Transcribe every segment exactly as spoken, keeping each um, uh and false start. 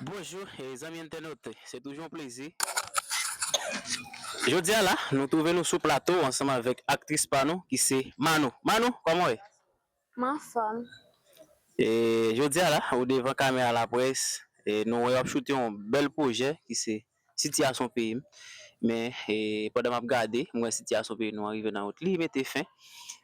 Bonjou, e, zanmi entènot, se toujou yon plezi. Jodi a la, nou twouve nou sou plato ansanm avèk aktris pa nou ki se Manou. Manou, kòman w ye? M anfòm. E, jodi a la, ou devan kamera laprès, e, nou wè w ap choute yon bèl pwojè ki se Sitiyasyon Peyi m. Men, e, pandan m ap gade, m wè sitiyasyon peyi nou an rive nan wout li, mete fen.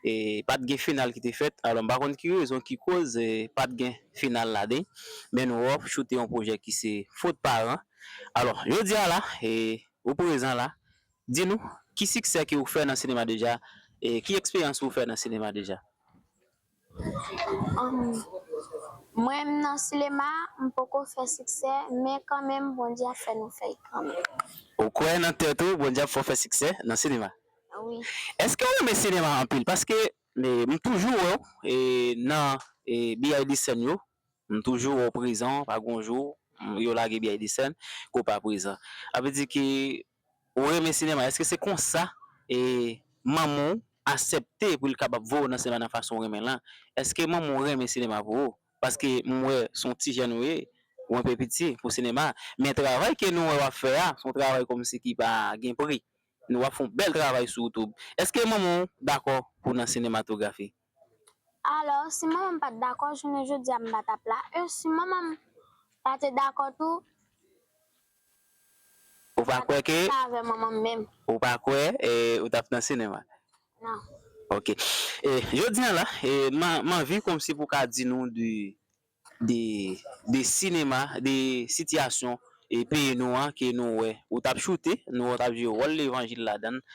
E, pa t gen final ki te fèt. Alò, m pa konn ki rezon, ki koz, e, pa t gen final ladan l. Men nou wè w ap choute yon pwojè ki se Fot Paran. Alò, jodi a la, e, ou prezan la, di nou, ki siksè ke ou fè nan sinema deja? E, ki eksperyans ou fè nan sinema deja? Mwen menm nan sinema, m poko fè siksè, men kanmenm Bondye ap fè nou fè l kanmenm. Ou kwè nan tèt ou, Bondye ap fè w fè siksè nan sinema? Wi. Èske w renmen sinema anpil? Paske, e, m toujou wè w, e, nan, e, biyay de sèn yo, m toujou wè w prezan, pa gon jou, m, yo lage biyay de sèn, ke w pa prezan. Sa vle di ke ou renmen sinema, èske se konsa, e, manman w aksepte pou l kapab voye w nan sinema nan fason w renmen l lan? Èske manman w renmen sinema pou ou? Paske m wè se yon ti jèn ou ye, ou enpe piti pou sinema, men travay ke nou wè w ap fè a, se yon travay kòmsi ki pa gen pri. Nou ap fè yon bèl travay sou YouTube. Èske manman w dakò pou w nan sinematografi? Alò, si manman m pa t dakò, jounen jodi a m pa t ap la. E si manman m pa te dakò tou, ou pa kwè ke, pa avè manman m menm. Ou pa kwè, e, ou t ap nan sinema? Non. Ok. E, jodi a la, e, m, m anvi kòmsi pou w ka di nou de de, de sinema, de sitiyasyon, e, peyi nou an ke nou wè ou t ap choute, nou wè ou t ap jwe wòl levanjil ladan l.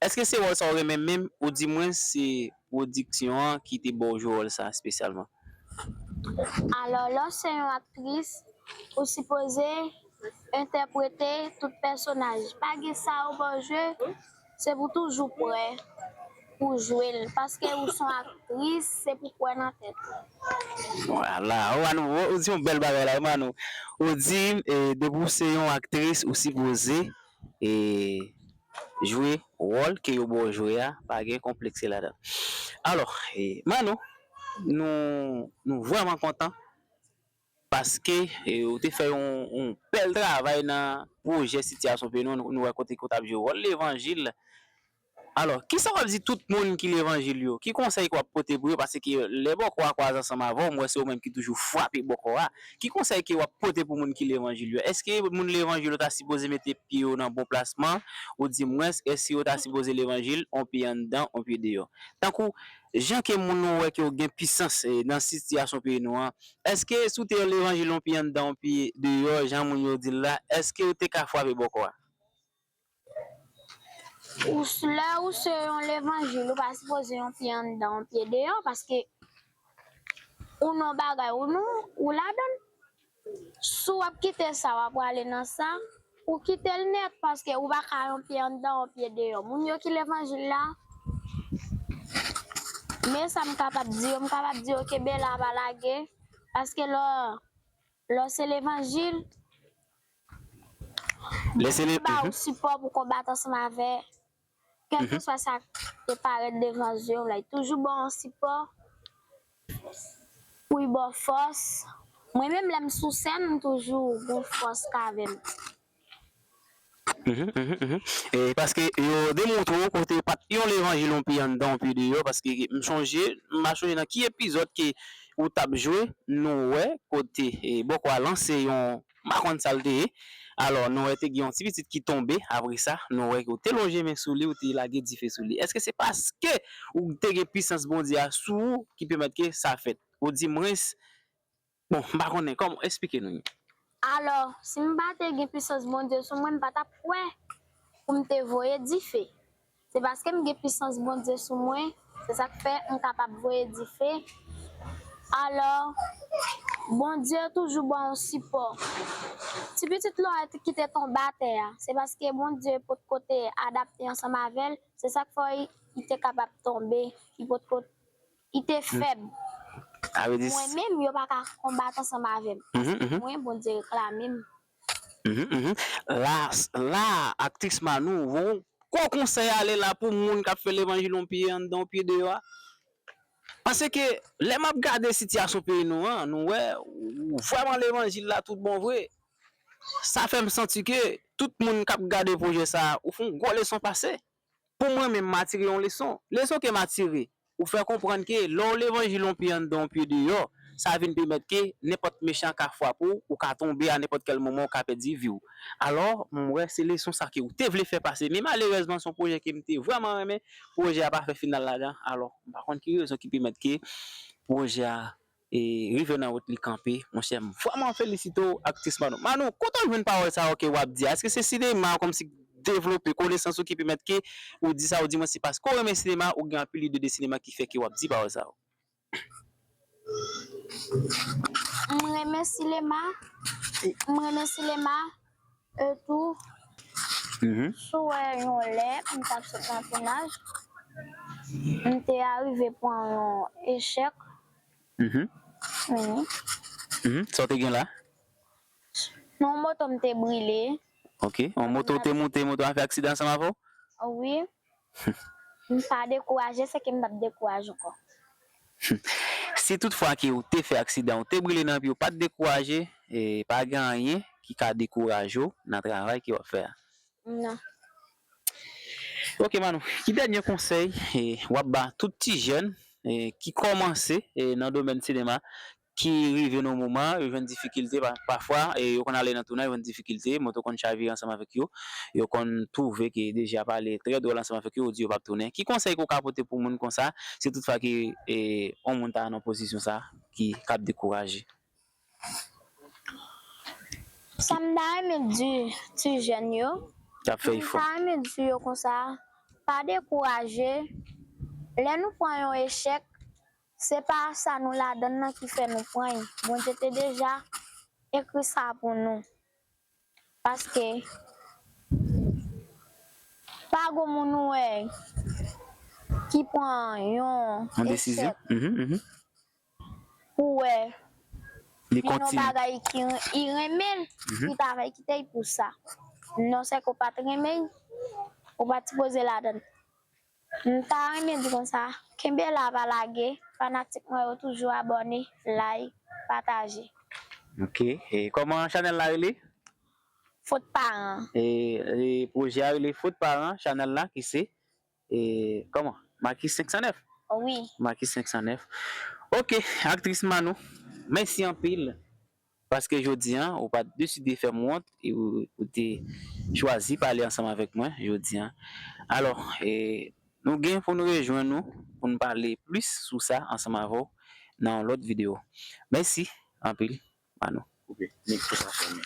Èske se wòl sa w renmen menm, oudimwens se pwodiksyon an ki te ba w jwe wòl sa espesyalman? Alò, lè w se yon aktris, ou sipoze entèprete tout pèsonaj. Pa gen sa yo ba w jwe, se pou toujou prè pou jwe l. Paske ou se yon aktris, se pou kwè nan tèt ou. Vwala, ou, Manou, ou, ou di yon bèl bagay la, Manou. Ou di, e, depi w se yon aktris, ou sipoze, e, jwe wòl ke yo ba w jwe a, pa gen konplekse ladan l. Alò, e, Manou, nou, nou vrèman kontan paske, e, ou te fè yon, yon bèl travay nan pwojè Sitiyasyon Peyi nou an, nou wè kote ke w t ap jwe wòl levanjil. Alò, kisa w ap di tout moun ki levanjil yo? Ki konsèy ke w ap pote pou yo? Paske lè bòkò a kwaze ansanm avè w, m wè se ou menm ki toujou frape bòkò a. Ki konsèy ke w ap pote pou moun ki levanjil yo? Èske moun levanjil yo ta sipoze mete pye yo nan bon plasman? Oudimwens, èske yo ta sipoze levanjil, on pye anndan, on pye deyò? Tankou, jan ke moun nou wè ke yo gen pisans, e, nan sitiyasyon peyi nou an, èske si w te levanjil yon pye anndan, yon pye deyò, jan moun yo di l la, èske w te ka frape bòkò a? Ou s-, lè ou se yon levanjil, ou pa sipoze yon pye anndan, yon pye deyò, paske ou nan bagay, ou nan, ou ladan l. Si w ap kite sa, w ap prale nan sa, ou kite l nèt, paske ou pa ka yon pye anndan, yon pye deyò. Moun yo ki levanjil la, men sa m kapab di yo, m kapab di yo kenbe la, pa lage, paske lè, lè w se levanjil, lè se le, ba ou sipò pou konbat ansanm avè, kèlkeswa sa k te parèt devan zye w la, li toujou ba w yon sipò pou l ba w fòs. Mwen menm, lè m sou sèn, m toujou gon fòs k avè m. Mhm, mhm, mhm. E paske yo demontre w kote pa t yon levanjil, yon pye anndan, yon pye deyò, paske m sonje, m pa sonje nan ki epizòd ke ou t ap jwe, nou wè kote, e, bòkò a lanse yon, m pa konn sa l te ye. Alò, nou wè te gen yon ti pitit ki tonbe, apre sa, nou wè ke w te lonje men sou li, w te lage dife sou li. Èske se paske ou te gen pisans Bondye a sou ou ki pèmèt ke sa fèt? Oudimwens, bon, m pa konnen, kòman, eksplike nou. Alò, si m pa te gen pisans Bondye sou mwen, m pa t ap kwè pou m te voye dife. Se paske m gen pisans Bondye sou mwen, se sa k fè m kapab voye dife. Alò, Bondye toujou ba w yon sipò. Ti pitit Lorette ki te tonbe atè a, se paske Bondye potko te adapte ansanm avè l, se sa k fè li, li te kapab tonbe, li potko, li te fèb. Sa vle di mwen menm, yo pa ka konbat ansanm avè m. Mhm, mhm. Mwen, Bondye reklame m. Mhm, mhm. La, la, aktris Manou, yon gwo konsèy ale la pou moun k ap fè levanjil yon pye anndan, yon pye deyò a. Paske lè m ap gade sitiyasyon peyi nou an, nou wè, ou vrèman levanjil la tout bon vre. Sa fè m santi ke tout moun k ap gade pwojè sa a, ou fè yon gwo leson pase. Pou mwen menm, m atire yon leson. Leson ke m atire, ou fè konprann ke lè w levanjil yon pye anndan, yon pye deyò, sa vin pèmèt ke nenpòt mechan ka frape w, ou ka tonbe a nenpòt kèl moman, ou ka pèdi vi w. Alò, m wè se leson sa ke ou te vle fè pase. Men malerèzman, se yon pwojè ke m te vrèman renmen. Pwojè a pa fè final ladan. Alò, m pa konn ki rezon ki pèmèt ke pwojè a e rive nan wout li kanpe. Monchè, m vrèman felisite w, aktris Manou. Manou, kote w jwenn pawòl sa yo ke w ap di a? Èske se sinema kòmsi devlope konesans ou ki pèmèt ke ou di sa, ou di mwen se paske w renmen sinema, ou gen anpil ide de sinema ki fè ke w ap di pawòl sa yo? M renmen sinema. M renmen sinema. E tou, Mhm. Si w wè yon lè m t ap sot nan tounaj, m te arive pran yon echèk. Mhm. Wi. Mhm. Sa w te gen la? Non, moto m te brile. Ok. Yon moto te moute, moto a fè aksidan ansanm avè w? Wi. M pa dekouraje, se ke m p ap dekouraje ankò. Si toutfwa ke ou te fè aksidan, ou te brile nan pye, ou pa t dekouraje, e pa gen anyen ki ka dekouraje w nan travay ke w ap fè a. Non. Ok, Manou, ki dènye konsèy e, w ap ba tout ti jèn e, ki kòmanse e, nan domèn sinema, ki rive nan yon moman, yo jwenn difikilte, pa- pafwa e, yo konn ale nan tounaj, yo jwenn difikilte, moto konn chavire ansanm avèk yo, yo konn twouve ke deja pale trè dwòl ansanm avèk yo, yo di yo p ap tounen. Ki konsèy ke w ka pote pou moun konsa, si toutfwa ke e, yon moun ta nan pozisyon sa, ki k ap dekouraje? Sa m ta renmen di ti jèn yo, K ap fè m efò. ta renmen di yo konsa, pa dekouraje. Lè nou pran yon echèk, se pa sa nou ladann nan ki fè nou pran l. Bondye te deja ekri sa pou nou. Paske pa gon moun ou wè ki pran yon Yon desizyon. echèk Mhm, mhm. pou wè Li gen yon kontini. Bagay ki i renmen l, Mhm. li pa fè kite l pou sa. Non, se ke w pa t renmen l, ou pa t sipoze ladann. M ta renmen di konsa, kenbe la, pa lage, fanatik mwen yo toujou abòne, like, pataje. Ok. E kòman chanèl la rele? Fot paran. E, e pwojè a rele Fot Paran, chanèl la ki se e, kòman? Makis senk san nèf? Wi. Makis senk san nèf. Ok, aktris Manou, mèsi anpil. Paske jodi a, ou pa t deside fè m wont e ou, ou te chwazi pale ansanm avèk mwen jodi a. Alò, e, nou gen pou nou rejwenn nou, pou nou pale plis sou sa ansanm avè w nan yon lòt videyo. Mèsi anpil, Manou. Koupe. Mix ou pa fè men.